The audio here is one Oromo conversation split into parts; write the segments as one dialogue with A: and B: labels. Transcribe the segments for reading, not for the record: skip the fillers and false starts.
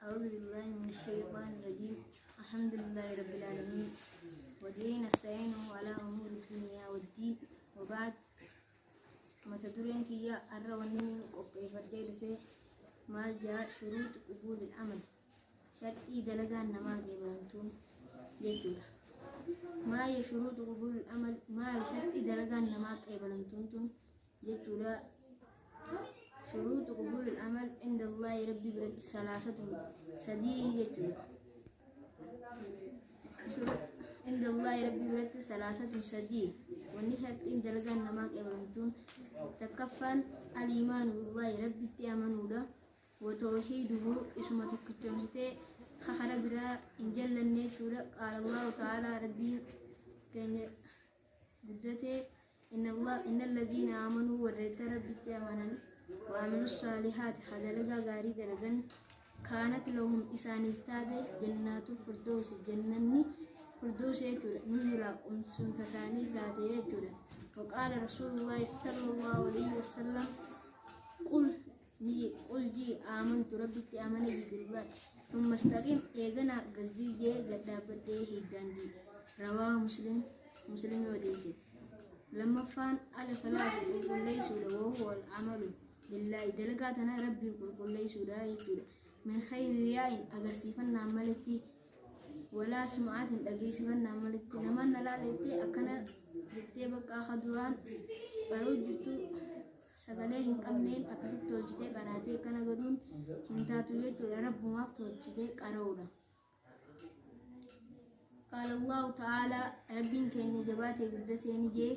A: أعوذ بالله من الشيطان الرجيم. الحمد لله رب العالمين، وبه نستعينه على أمور الدنيا والدين، وبعد. Mata dureen kiyya har'a wanni inni qopheeffadhee dhufe maal jaa? شروط قبول العمل, sharxii dalagaan namaa qeebalamtuun jechuudha. ما هي شروط قبول العمل? Maal sharxii dalagaan namaa qeebalamtuun tun jechuudha? شروط قبول العمل عند الله, rabbi biratti, ثلاثة, sadii jechuudha. عند الله, rabbi biratti, ثلاثة, sadii. Wanni sharxiin dalagaan namaa qeebalamtuun takkaffaan الإيمان بالله, rabbitti amanuudha, وتوحيده, isuma tokkichomsitee kakara biraa hin jallanne jechuudha. قال الله تعالى, rabbii keenya guddatee, إن الله إن الذين آمنوا, warreetta rabbitti amanan, وعملوا الصالحات, dalagaa gaarii dalagan, كانت لهم, isaaniif taate, جنات الفردوس, jannanni firdoos jechuudha, نزلا, qumsumta isaanii taate jechuudha. وقال رسول الله صلى الله عليه وسلم قل ni قل ji آمنت, rabbitti amane ji, بالله ثم استقم, eegana gazzii jee gaddaabbadhee hiddaan ji. رواه مسلم, مسلم odeesse. Lammaffaan الإخلاص, qulqulleessuudha, وهو العمل لله, dalagaa tana rabbiin qulqulleessuudha jechuudha, من غير رياء, agarsiifannaan maletti, ولا سمعة, dhageessifannaan maletti. Namaan na laalettee akkana jettee bakka akka duraan qaruu jirtu sagalee hin qabneen akkasitti tolchitee qaraatee akkana godhuun hin taatu jechuudha. Rabbumaaf tolchitee qara'uudha. قال الله تعالى, rabbiin keenya jabaatee guddatee ni jee,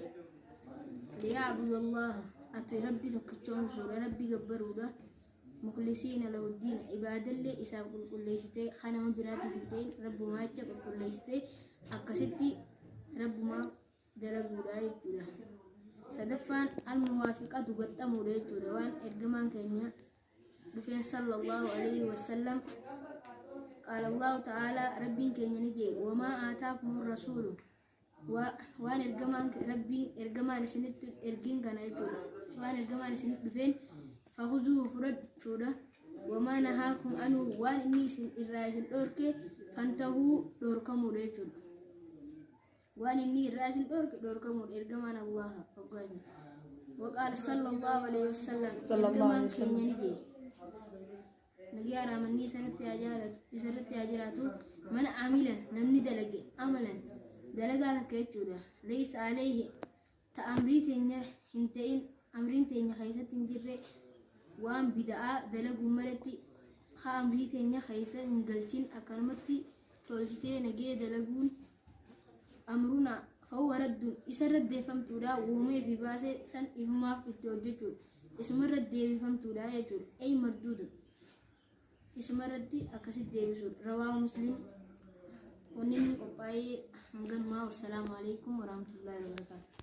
A: ليعبدوا الله, ati rabbi tokkichoomsuudha, rabbi gabbaruudha, مخلصين له الدين, ibaadallee isaaf qulqulleessitee, kanama biraatiif hin ta'in, rabbumaa jecha qulqulleessitee akkasitti rabbumaaf dalaguudha jechuudha. Sadaffaan الموافقة, gaxxamuudha jechuudha, waan ergamaan keenya dhufeen صلى الله عليه وسلم. قال الله تعالى, rabbiin keenya ni jee, وما آتاكم الرسول, waan ergamaan rabbii ergamaan isinitti ergiin kana jechuudha, waan ergamaan isinitti dhufeen, فخذوه, fudhachuudha, وما نهاكم عنه, waan inni isin irraa isin dhorke, فانتهوا, dhorkamuudha jechuudha. Waan inni irraa isin dhorke dhorkamuudha ergamaan allaha hoggaasin. وقال صلى الله عليه وسلم, ergamaan keenya ni jee, nagaa raamannii isarratti haa jiraatu, من عمل, namni dalage, عملا, dalagaa takka jechuudha, ليس عليه, ta amrii teenya hin ta'in, amriin teenya keessatti hin jirre, waan bida'aa dalaguu malatti haa amrii teenya keessa hin galchin, akkanumatti tolchitee nagee dalaguun, أمرنا فهو رد, isarra deeffamtuudha. Uumee fi baasee san ifumaaf itti hojjechuudha, isumarra deebifamtuudha jechuudha, أي مردود, isumarratti akkasitti deebisuudha. رواه مسلم. Wanni inni qophaa'ee hanganumaa. والسلام عليكم ورحمة الله وبركاته.